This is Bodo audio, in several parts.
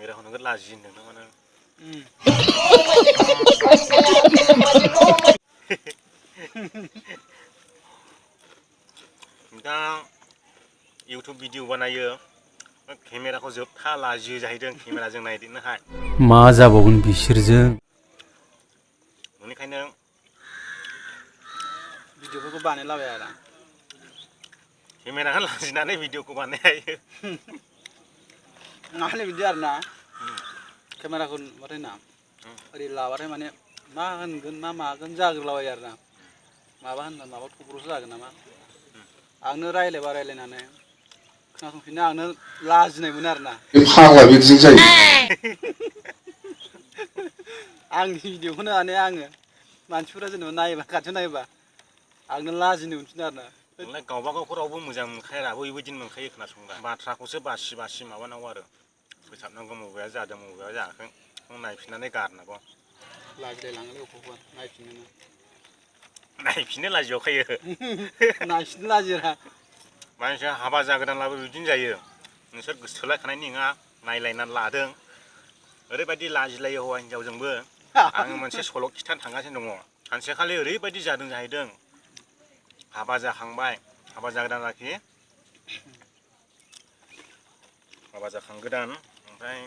केमेराखौ नोगोद लाजियो होनदों माने दा इउटुब भिडिअ बानायो केमेराखौ जोबथा लाजियो जाहैदों केमेराजों नायदिनोहाय मा जाबावगोन बिसोरजों बेनिखायनो भिडिअफोरखौ बानायलाबाय आरो केमेराखौ लाजिनानै भिडिअखौ बानायो माने बिदि आरोना केमेराखौ नुबाथाय ना ओरै लाबाथाय माने मा होनगोन मा मागोन जाग्रोलाबायो आरोना माबा होनबा माबा थब्र'सो जागोन नामा आंनो रायलायनानै खोनासंफिननो आंनो लाजिनाय मोनो आरोना फाग्ला बिदिजों जायो आंनि भिडिअखौनो माने आङो मानसिफोरा जेनेबा नायोबा खाथियाव नायोबा आंनो लाजिनो मोनफिनो आरोना नोंलाय गावबा गावखौ रावबो मोजां मोनखाया बयबो बिदिनो मोनखायो खोनासंग्रा बाथ्राखौसो बासि बासि माबानांगौ आरो फोसाबनांगौ बबेया जादों बबेया जायाखै नायफिननानै गारनांगौ लाजिलायलाङोलै अबावबा नायफिननोनो नायफिननो लाजिबावखायो नायफिननो लाजियोरा मानसिया हाबा जागोदानब्लाबो बिदिनो जायो नोंसोर गोसोथोलायखानाय नङा नायलायनानै लादों ओरैबायदि लाजिलायो हौवा हिनजावजोंबो आङो मोनसे सल' खिथानो थांगासिनो दङ सानसेखालि ओरैबायदि जादों जाहैदों हाबा जाखांबाय हाबा जागोदान आरोखि हाबा जाखांगोदान ओमफ्राय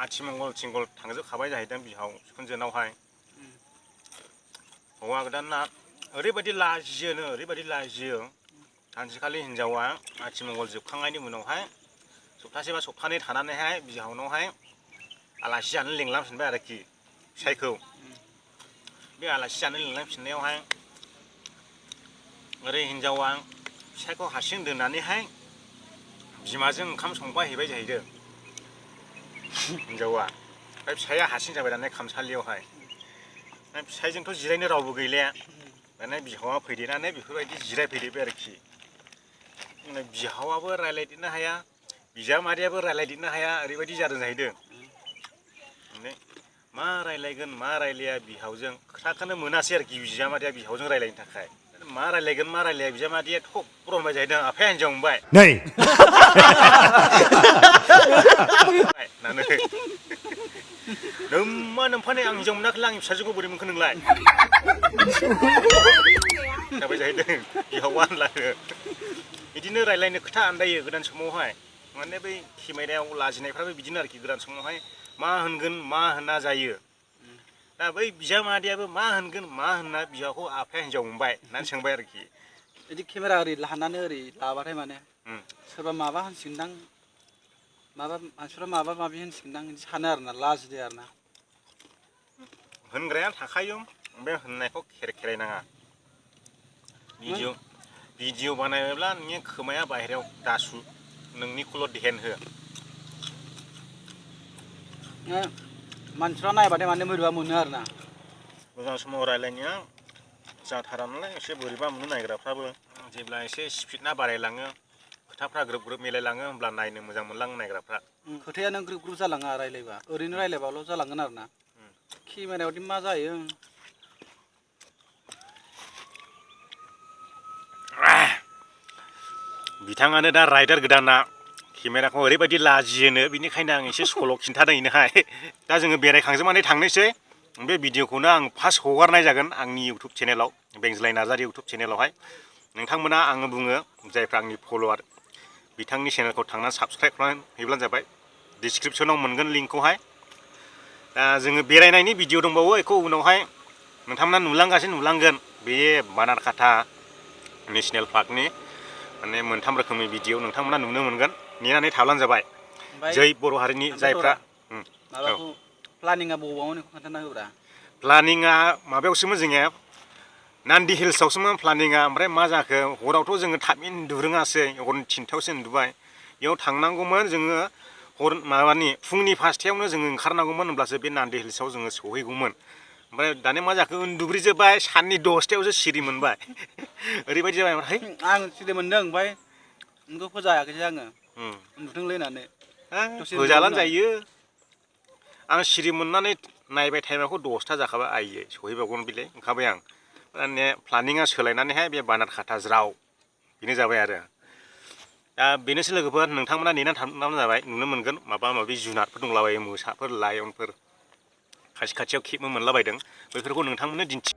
आथिमंगल थिंगल थांजोबखाबाय जाहैदों बिहाव बिखुनजोनावहाय हौवा गोदाना ओरैबायदि लाजियो सानसेखालि हिनजावा आथिमंगल जोबखांनायनि उनावहाय सप्तासे बा सप्तानै थानानैहाय बिहावनावहाय आलासि जानो लिंलांफिनबाय आरोखि फिसायखौ बे आलासि जानो लिंलांफिननायावहाय ओरै हिनजावा फिसायखौ हारसिं दोननानैहाय बिमाजों ओंखाम संफाहैबाय जाहैदों हिनजावा ओमफ्राय फिसाया हारसिं जाबाय दाना खामसालियावहाय फिसायजोंथ' जिरायनो रावबो गैले दाना बिहावा फैदेरनानै बेफोरबायदि जिरायफैदेरबाय आरोखि बिहावाबो रायज्लायदेरनो हाया बिजामादैयाबो रायज्लायदेरनो हाया ओरैबायदि जादों जाहैदों मा रायज्लायगोन मा रायज्लाया बिहावजों खोथाखौनो मोनासै आरोखि बिजामादैया बिहावजों रायज्लायनो थाखाय मा रायज्लायगोन मा रायज्लाया बिजामादैया थब्र' होनबाय जाहैदों आफाया हिनजाव मोनबाय नोम्मा नोम्फानै आं हिनजाव मोनाखैलाय आंनि फिसाजोखौ बोरै मोनखो नोंलाय जाबाय जाहैदों बिहावा होनलाङो बिदिनो रायज्लायनो खोथा आन्दायो गोदान समावहाय माने बै केमेरायाव लाजिनायफ्राबो बिदिनो आरोखि गोदान समावहाय मा होनगोन मा होनना जायो दा बै बिजामादैयाबो मा होनगोन मा होनना बिहावखौ आफाया हिनजाव मोनबाय होननानै सोंबाय आरोखि बिदि केमेरा ओरै लानानै ओरै लाबाथाय माने सोरबा माबा होनसिगोनदां माबा मानसिफ्रा माबा माबि होनसिगोनदां बिदि सानो आरोना लाजियो आरोना होनग्राया थाखायो बे होननायखौ खेरायनाङा भिडिअ बानायोब्ला नोंनि खोमाया बाहेरायाव दासु नोंनिखौल' ध्यान हो मानसिफ्रा नायबाथाय माने बोरैबा मोनो आरोना मोजां समाव रायज्लायनाया जाथारा नालाय एसे बोरैबा मोनो नायग्राफ्राबो जेब्ला एसे स्पिडना बारायलाङो खोथाफ्रा ग्रोब ग्रोब मिलायलाङो होमब्ला नायनो मोजां मोनलाङो नायग्राफ्रा खोथायानो ग्रोब ग्रोब जालाङा रायज्लायबा ओरैनो रायज्लायबाल' जालांगोन आरोना केमेरायावदि मा जायो बिथाङानो दा राइडार गोदाना केमेराखौ ओरैबायदि लाजियोनो बिनिखायनो आं एसे सल' खिन्थादों इनोहाय दा जोङो बेरायखांजोबनानै थांनोसै बे भिडिअखौनो आं फार्स्ट हगारनाय जागोन आंनि इउटुब चेनेलाव बेंज्लाय नार्जारि इउटुब चेनेलावहाय नोंथांमोना आङो बुङो जायफ्रा आंनि फल'वार बिथांनि चेनेलखौ थांनानै साबसक्राइब खालामनानै हैब्लानो जाबाय डिसक्रिपसनाव मोनगोन लिंकखौहाय दा जोङो बेरायनायनि भिडिअ दंबावो बेखौ उनावहाय नोंथांमोना नुलांगोन बे बानारघाटा नेसनेल पार्कनि माने मोनथाम रोखोमनि भिडिअ नोंथांमोना नुनो मोनगोन नेनानै थाब्लानो जाबाय जै बर' हारिनि जायफ्रा माबाखौ प्लानिंआ बबावमोन बेखौ खोन्थाना होब्रा प्लानिंआ माबायावसोमोन जोंनिया नान्दि हिल्सआवसोमोन प्लानिंआ ओमफ्राय मा जाखो हरावथ' जोङो थाबैनो उन्दुरोङासै हरनि 3थायावसो उन्दुबाय बेयाव थांनांगौमोन जोङो माबानि फुंनि 5थायावनो जोङो ओंखारनांगौमोन होमब्लासो बे नान्दि हिल्सआव जोङो सहैगौमोन ओमफ्राय दानिया मा जाखो उन्दुग्रिजोब्बाय साननि 10थायावसो सिरि मोनबाय ओरैबायदि जाबाय है आं सिरि मोनदों ओमफ्राय नोंखौ फोजायाखैसै आङो उन्दुदोंलै होननानै फोजालानो जायो आं सिरि मोननानै नायबाय टाइमाखौ 10था जाखाबाय आइयै सहैबावगोन बिलाय ओंखारबाय आं माने प्लानिंआ सोलायनानैहाय बे बानारघाटा ज्राव बेनो जाबाय आरो दा बेनोसै लोगोफोर नोंथांमोना नेनानै थानांगौ जाबाय नुनो मोनगोन माबा माबि जुनारफोर दंलाबायो मोसाफोर लायनफोर खाथि खाथियाव खेबनो मोनलाबायदों बेफोरखौ नोंथांमोननो दिन्थि